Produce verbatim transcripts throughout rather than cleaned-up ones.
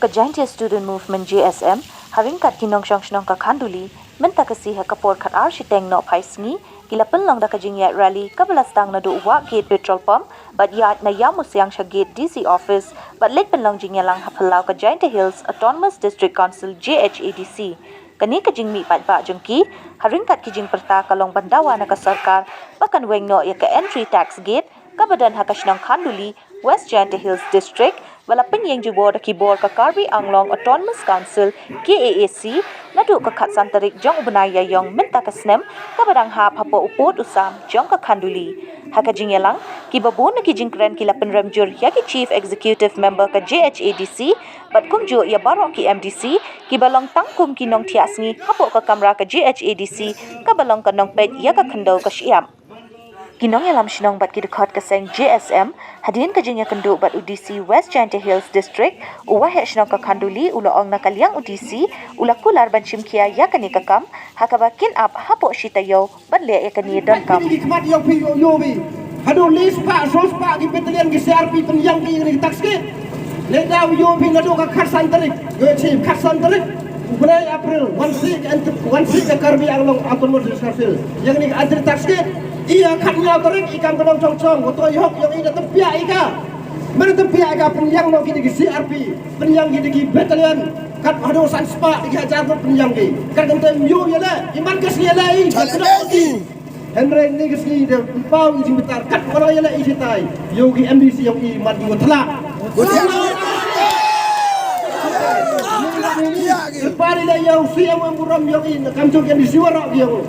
Ka Jaintia Student Movement, J S M, ha ryngkat ki nongshong shnong ka Khanduli, mynta ka sngi ha ka por khatar shiteng nohphai sngi, ki la pynlong da ka jingïaid rally kaba la sdang naduh Wah Gate Petrol Pump bad ïaid na Ïawmusiang sha Gate D C Office bad leit pynlong jingïalang ha phyllaw ka Jaintia Hills Autonomous District Council, J H A D C. Kane ka jingmih paidbah jong ki ha ryngkat ki jingpyrta ka long ban dawa na ka sorkar ba kan weng noh ïa ka Entry Tax Gate kaba don ha ka shnong Khanduli, West Jaintia Hills District, ba la pynïeng jubor da ki bor ka Karbi Anglong Autonomous Council, K A A C, naduh ka khatsan tarik jong u bnai Ïaïong mynta ka snem, kaba dang hap hapoh u pud u sam jong ka Khanduli. Ha ka jingïalang, kiba bun na ki jingkren ki la pynrem jur ïa ki Chief Executive Member ka J H A D C bad kumjuh ïa baroh ki M D C kiba long tang kum ki nongthiah sngi hapoh ka kamra ka J H A D C kaba long ka nongpeit ïa ka khyndew ka shyiap. Ki nongïalam shnong bad ki dkhot ka seng J S M, hadien ka jingïakynduh bad u D C West Jaintia Hills District, u Waheh Shnong ka Khanduli, u la ong na ka liang u D C u la kular ban shim khia ïa kane ka kam, ha kaba kin ap hapoh shi taïew ban leh ïa kane donkam. Ki khmat ïa phi ïoh ïoh phi. Haduh lai spah, saw spah ki battalion ki C R P pynïeng ki ïa kane ka tax gate. Lada ïoh phi naduh ka khatsan tarik, ïoh chi khatsan tarik u bnai April, wan sih ka ent-, wan sih ka Karbi Anglong Autonomous District Council ïa kane ka Entry Tax Gate. Ïa khatnïaw tarik i kam ka nongchong chong, u to i hok ïa i da tympiah ïa ka. Mane tympiah ïa ka, pynïeng noh ki da ki C R P, pynïeng ki da ki battalion. Kat haduh san spah da ki hajar ngut pynïeng ki. Kat kynta ym ïoh ïa leh, i man ka sngi ïa leh i. Hynrei kine ki sngi da pynpaw i jingbitar, kat ba la ïaleh i shitai ïa u ki M D C ïong i, man ki wa thlak. Kyrpad i leh ïa u C M burom ïong i, na kam jong ki M D C waroh ki ïong u.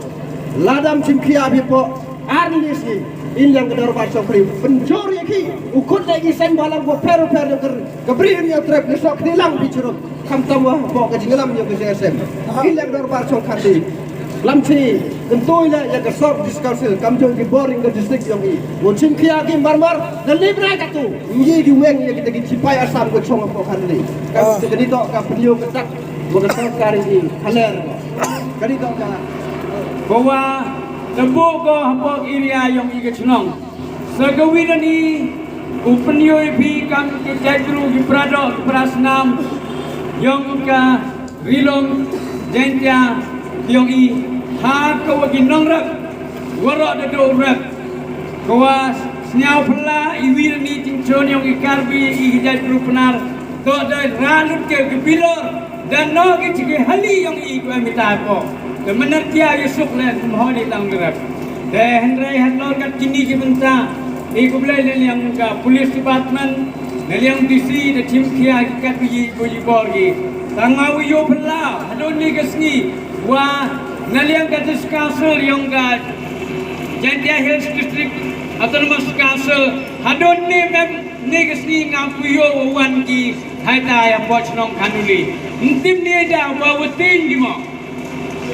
Lada ym shim khia phi hapoh ar ne lai sngi, in liang ka dorbar shongkri pynjor ïa ki. U khun leh ki seng bhalang wa pher wa pher ïong ka Ka Bri Hynñiewtrep, ngi snoh kti lang phi chirup. Khamtam wa hapoh ka jingïalam ïa ka J S M. Ki leng dorbar shong khati. Lam chi, kyntu i leh ïa ka Sor District Council, kam jong ki bor ïa ka district ïong i. Wa chim khia ki mar mar, na lip rai katu. Ngi ki weng ïa kita ki sipai Assam ko chong hapoh khati. Ka, ka dei to ka pynïoh ka tak, wa ka sorkar ïa ki. Haler. Ka dei to ka. Bawa, tebuk ko hapoh area ïong i ka chnong. Sa kawei na ni, u pynïoh ïa phi kam ki jaitbru ki para doh ki para snam ïong ka Ri Lum Jaintia ïong i, ha kawa ki nongrep waroh da doh rep. Kawa sñiaw phylla iwi na ni jingchon ïong i Karbi i ki jaitbru Pnar. Toh da ra lut ke ki bilor. Da noh ki chiki hali ïong i ko em i tai po. Te mynta ïa suk le kum holi tang grep. Te hynrei halor kat kini ki bynta. I khublei na liang ka police department, na liang D C da chim khia ki kat ki ko i bor ki. Tang ma u ïoh pynlaw hadon ni ka sngi wa na liang ka district council ïong ka Jaintia Hills District Autonomous Council hadon ni mem ni ka sngi ngam pu ïoh wan ki. Hai ta ïa poi chnong Khanduli. Ntim ni da ba wutiñ ki mo.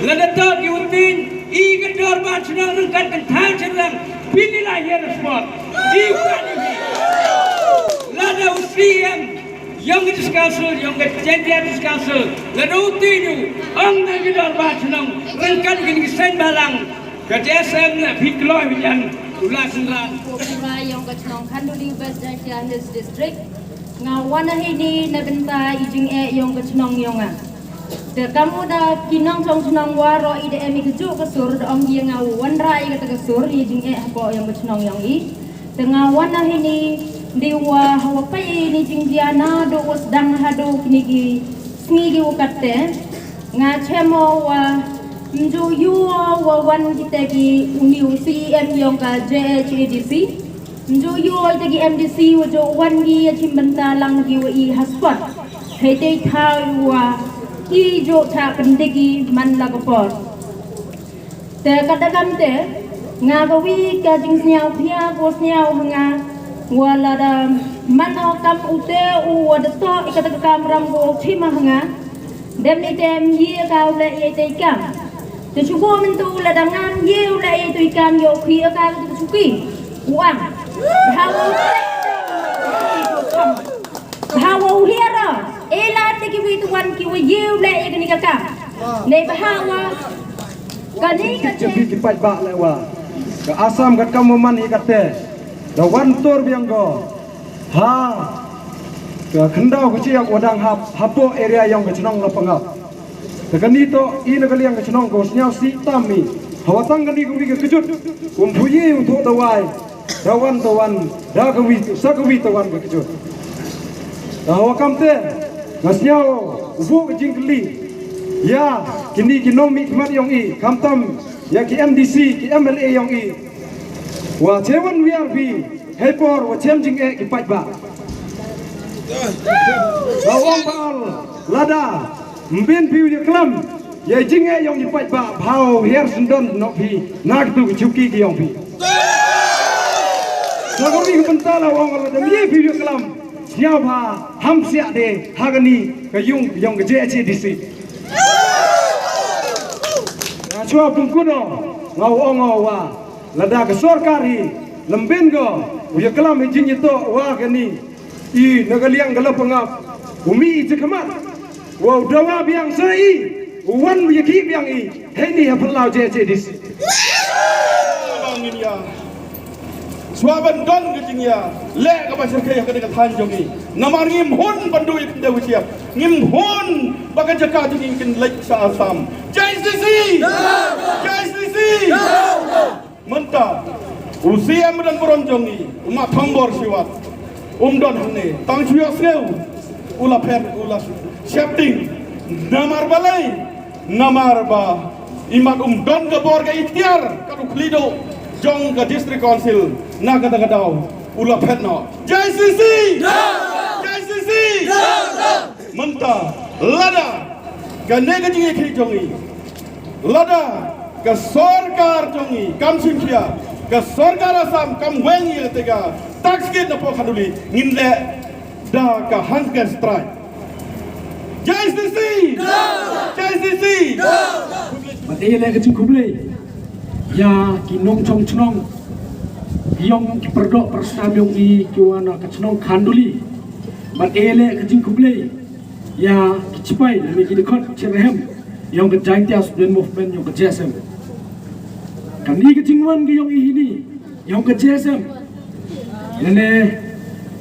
Lada toh ki wutiñ i ka dorbar chnong nang kat kan thang chen lang. Pili la hiar sport. I ka ni. Lada u C M ïong ka district council, ïong ka Jaintia District Council. Lada wutiñ u ong na ka dorbar chnong. Rengkat kan ki sen balang. Ka J S M na phi kloi bijan u la synran. Ko pura ïong ka chnong Khanduli West Jaintia Hills District. Nga wan ha ini na bynta i jingeh ïong ka chnong ïong nga. Te kam u da ki nongchong chnong waroh i da em i ka juh ka sur da ong ïa nga u wanrah i kata ka sur i jingeh hapoh ïong ka chnong ïong i. Te nga wan ha ini di wa hawa pei ini jingjia naduh wa sdang haduh kini ki sngi ki wa kat te. Nga chem o wa mju yu o wa wan kita ki u ni u C E M ïong ka J H A D C. Mju yu o ita ki M D C wa ju wan ki ïa chim bynta lang ki wa i ha spot. Hei te thaw wa i ju cha pyndik i man la ka por. Te ka da kam te nga ka wi ka jingsñiaw khia ko sñiaw ha nga wa lada man o kam u te u wa da toh i kata ka kam ram ko chima ha nga. Dem ni tem ye ka u le ye te kam. Te chuko men tu lada ngam ye u le ye tu kam yo khi ka tu chuki. U ang. Hawa. Hawa u hiara. E la te ki wi tu wan ki wa ye u le ye ni ka kam. Nei ba hawa. Kani ka che. Ki pat ba le wa. Ka Assam ka kam man i ka te. Da wan tur biang go. Ha. Ka khyndaw ka shyiap wa dang hap hapoh area yong ka chnong Lapangap. Te kani toh i na ka liang ka chnong ko sniaw si tam i. Hawa tang kani ka wi ka kjut. Kum phuyi u thoh dawai. Dawan dawan da ka wi sa ka wi tawan ka kjut. Te hawa kam te nga sniaw u bu ka jingkli. Ya kini ki nong mi khmat yong i kam tam ya ki M D C ki M L A yong i. Wa chewan wiar bi hei por wa chem jing e ki paidbah. Ka ong bal lada mbin piu ya klam ya jing e yong ki paidbah bhau her sendon nok pi nak tu ki chuki ki yong pi. Sa ko ri benta la ong lada mi piu ya klam. Nya ba ham siak de hagani ka yung yong ka J H A D C. Ya chua pungkuno ngau ong wa. Lada ka sorkar hi lembin ko u ya klam hi jin yito wa kani i na ka liang ka Lapangap u mi i jikmat wa u dawa biang sa i u wan u ya ki biang i hei ni ha pelaw J H A D C. Swa ban don ka jingya leh ka ba shirkhei ha ka than jong i. Namar ngim hun ban du i pyndew i chiap ngim hun ba ka jaka jong i kin lek sa Assam. J C C! J C C! Mynta u C M dan burom jong i u ma Thombor Shiwat um don hangne tang chuyo sngew u la phet u la shepting namar balai namar ba imat um don ka bor ka ikhtiar ka u khlido jong ka district council na ka da ka daw u la phet no. J C C! J C C! Mynta lada ka ne ka jingïakhih jong i lada ka sorkar jong i kam shim khia ka sorkar Assam kam weng ïa te ka tax kit na po Khanduli ngin leh da ka hunger strike. J C C! J C C! Ba te le ka jingkhublei ïa ki nongchong chnong yong ki pyrdoh pyrsnam yong i ki wan na ka chnong Khanduli. Ba te le ka jingkhublei ïa ki chipai ne ki dkhot chirhem yong ka Jaintia Student Movement yong ka J S M. Kani ka jingwan ka yong i hini yong ka J S M. Nene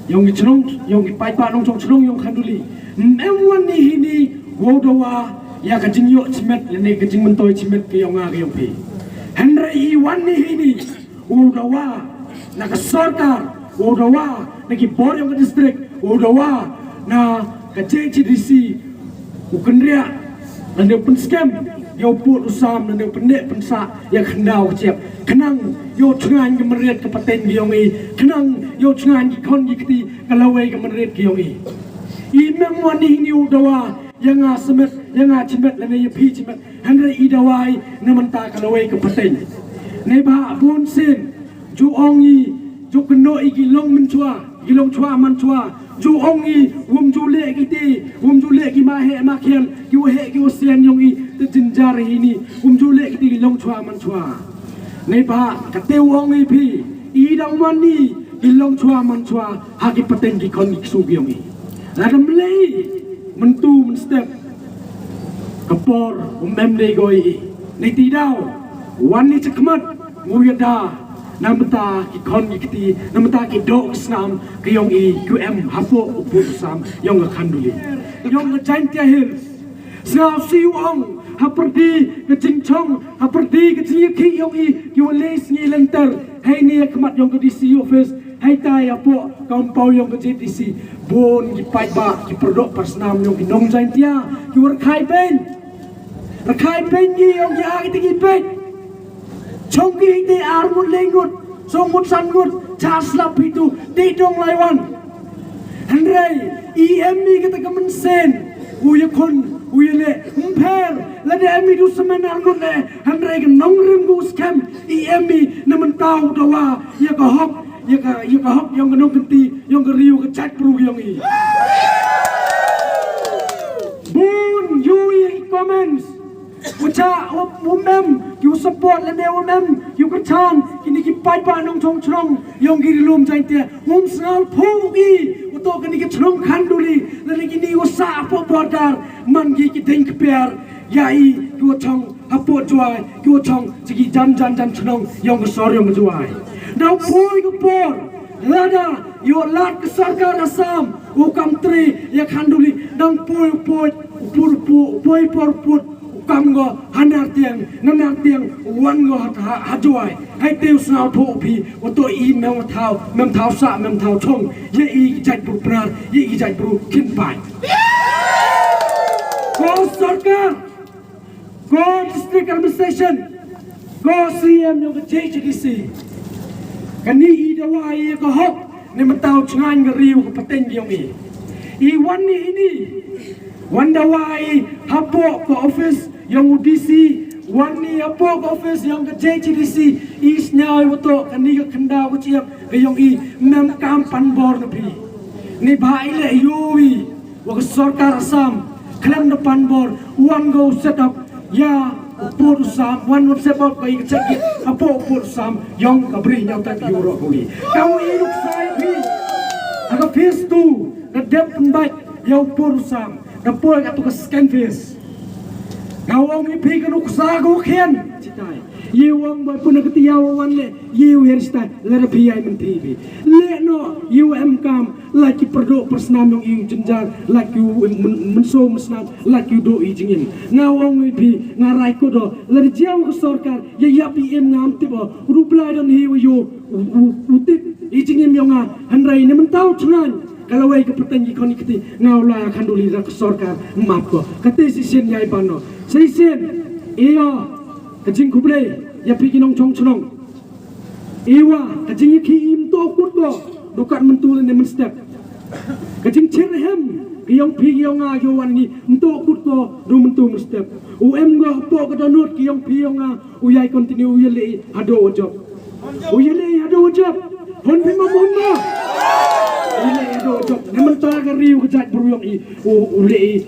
yong i chnong yong i paidbah nongchong chnong yong Khanduli. Em wan ni hini wow dawa ïa ka jingyoh chimet nene ka jingmyntoi chimet ka yong nga ka yong phi. Hynrei i wan ni hini wow dawa na ka sorkar wow dawa na ki bor yong ka district wow dawa na ka J H A D C u kynriah nane u pynskhem ïa u pud u sam nane u pynneh pynsah ïa ka khyndaw ka chiap khnang ïa u chngaiñ ka mynried ka pateng ka yong i khnang ïa u chngaiñ ki khon ki kti ka lawei ka mynried ka yong i. I mem wan ni hini u dawa ïa nga smet ïa nga chimet lane ïa phi chimet hynrei i dawa i na mynta ka lawei ka pateng. Ne ba bun sien ju ong i ju kynnoh i ki long mynchwa ki long chwa man chwa ju ong i wum ju leh ki te wum ju leh ki ma heh ma khian ki wa heh ki wa sian yong i te jinjar hini wum ju leh ki te ki long chwa man chwa. Nei ba ka te u ong i phi i dang man ni ki long chwa man chwa ha ki pateng ki khon ki ksu ki yong i. La dam lei myntu mynstep ka por um em dei goi i. Nei ti daw wan ni chakmat mu yada namta ki khon ki kti namta ki dok snam ki yong i ku em hapo u pu sam yong ka Khanduli yong ka Jaintia Hills. Sngaw si u ong ha pyrdi ka jingchong ha pyrdi ka jingïakhih yong i ki wa lei sngi lenter hei ni khmat yong ka D C office hei tai hapo compound yong ka J D C. Bun ki paidbah ki pyrdoh parsnam yong ki nong Jaintia ki wa rkhai peng rkhai peng ki yong ki a ki te ki peng. Chong ki te ar ngut le ngut song ngut san ngut cha slap hi tu te dong lai wan. Hynrei i em i kata ka mynsen u ya khun u ya le mpher la de em i du semen ar ngut le hynrei ka nongrim ku skhem i em i na mynta u dawa ya ka hok ya ka ya ka hok yong ka nongkynti yong ka riu ka chat pru yong i. Bun yu i comments. Ucha u mem ki u support lane u mem ki u kyrchan kini ki paidbah nongchong chnong yong ki ri lum Jaintia um sngal phu i u to kini ki chnong Khanduli lane kini u sa po border man ki ki ding kper ya i ki u chong hapo Jowai ki u chong chi ki jan jan jan chnong yong ka sor yong Jowai. Dau poi ka por lada yo lad ka sorkar Assam U kam trei ïa Khanduli, dang poi poi, pur pu, poi por put, u kam go ha Nartiang, na Nartiang wan go ha, ha, ha Jowai. Hai te u sngewthuh phi, u to i mem thaw, mem thaw sa, mem thaw chong, ïa i jait bru Pnar, ïa i jait bru Kynpaiñ. Ko sorkar, ko District Administration, ko C M yong ka J H D C. Kani i dawa i ka hok, ne mynta u chngaiñ ka ri u ka pateng yong i. I wan ni ini, wan dawa i hapoh ka office yong u D C, wan ni hapoh ka office yong ka J H D C, i sñiaw i wa to kani ka khyndaw ka chiap ka yong i, mem kam pan bor na phi. Ni ba i le yowi, wa ka sorkar Assam, khlem da pan bor, wan go set up, ïa, u pud u sam, wan go set up, ka i ka chek i, hapoh u pud u sam, yong ka bri ñiaw tat yu ro kuli. Ka u i ruk sai phi, ha ka phase two, da dep pynbait, ïa u pud u sam, da poi ka tu ka second phase. Nga ong i phi ka nuk sa go khian, chitai. Ye ong ba pun ka ti ïa wan le, ye u her chitai, la da phi ai men phi phi. Le no, ye u em kam, la ki pyrdo pyrsnam yong i u jynjar, la ki u men-, mynso mynsnam, la ki u do i jingim. Nga ong i phi, nga rai ko do, la da jiaw ka sorkar, ya ya pi em ngam tip o, ru blai don hi u yo, u, u, u tip, i jingim yong nga, hynrei ne mynta u chnan, ka lawei ka pateng i khon i kti, nga u la Khanduli da ka sorkar, map ko. Ka te shisien ya i ban no. Shisien, e yo, ka jingkhublei, ya phi ki nongchong chnong. Iwa, ka jingïakhih i mynto kut ko, du kat mynto ne mynstep. Ka jingchir hem, ka yong phi yong nga yong wan ni, mynto kut ko, du mynto mynstep. U em go, po ka donut, ka yong phi yong nga, u yai continue, u yale, hado jop. U yale, hado jop. Hon phi ma mon ma. U yale, hado jop. Ne mynta ka riu ka jait bru yong i, u, u le i.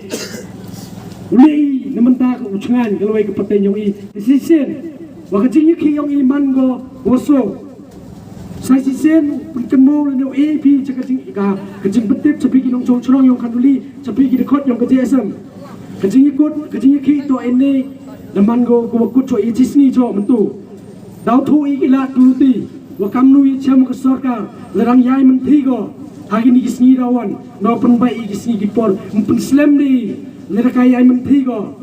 U le i, ne mynta ka u chngaiñ, ka lawei ka pateng yong i. Shisien, wa ka jingïakhih yong i man go, go so. Sa shisien, pynkynmaw lane u A P, cha ka jing, ka, ka jingpyntip, cha phi ki nongchong chnong yong Khanduli, cha phi ki dkhot yong ka J S M. Ka jingïakut, ka jingïakhih to ene, da man go, go wa kut cho i chi sngi cho mynto. Daw thu i ki lad tu luti, wa kamnu i chem ka sorkar, la dang yai mynthi go, ha kini ki sngi daw wan, daw pynbai i ki sngi ki por, ym pynslem ni, la da ka yai mynthi go.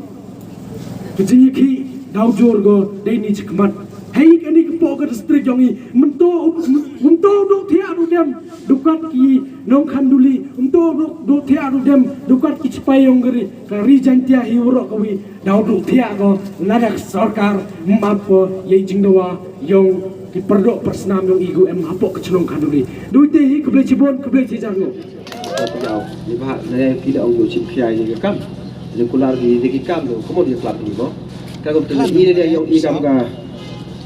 Ka jingïakhih daw jur go dei ni chi khmat. Hei kani ka poh ka district yong i, mynto, mynto duk thiah duk dem, dukat ki nong Khanduli, mynto duk, duk thiah duk dem, dukat ki chipai yong ka ri, ka ri Jaintia hi waroh kawi, daw duk thiah go, lada ka sorkar, map ko, yei jingdawa, yong ki pyrdo pyrsnam yong i gu em hapoh ka chnong Khanduli. Dui te hi, khublei chibun, khublei chijar ngo. Ni ba, ne ki da ong do chim khia ni ka kam. Ni kular ki, ni ki kam do, kumon ki klap ni mo. Ka kum tu ni ne yong i kam ka,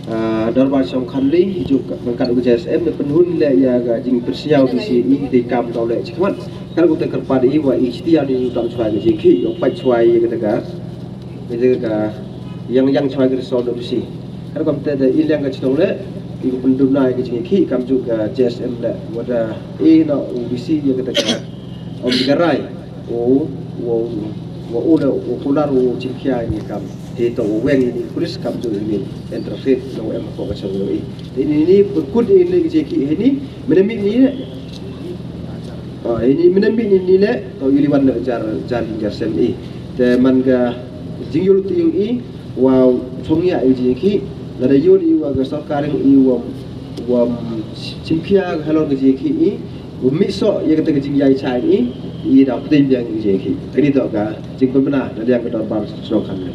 ah, dorbar chnong Khanduli, hi ju ka, ka J S M, ne pynhun le ya ka jingpyrsiaw di si i, di kam ka le chikmat. Ka kum te kyrpad i wa i chitia ni tam chwai ni jingki, yong pat chwai ya ka, ka, yang, yang chwai ka resort do si. Ka kum te da i liang ka chnong le, i pyndum na ka jingki, kam ju ka J S M le, wa da i na u di si ya ka, ka, om di ka rai. O, o, o, o, le, o, kular, o, chim khia ni kam. Te to, o, weng ni, police kam tu ni, interfere, no, em, ko, ka, chong, no, i. Te ni, ni, pun, kut, ni, ni, je, ki, ni, mena mi, ni, le. O, ni, mena mi, ni, ni, le, to, yuli wan, le, jar, jar, jar, sem, i. Te, man, ka, jing, yul, ti, yung, i, wa, chong, ya, i, je, ki, la, da, yul, i, wa, ka, sorkar, i, wa, wa, chim khia, halor, ka, je, ki, i, Wa mih soh ïa kata ka jingïaishah i, i da pdeng biang ïa ka jingïakhih. Kani toh ka jingpynbna na liang ka dorbar shnong Khanduli.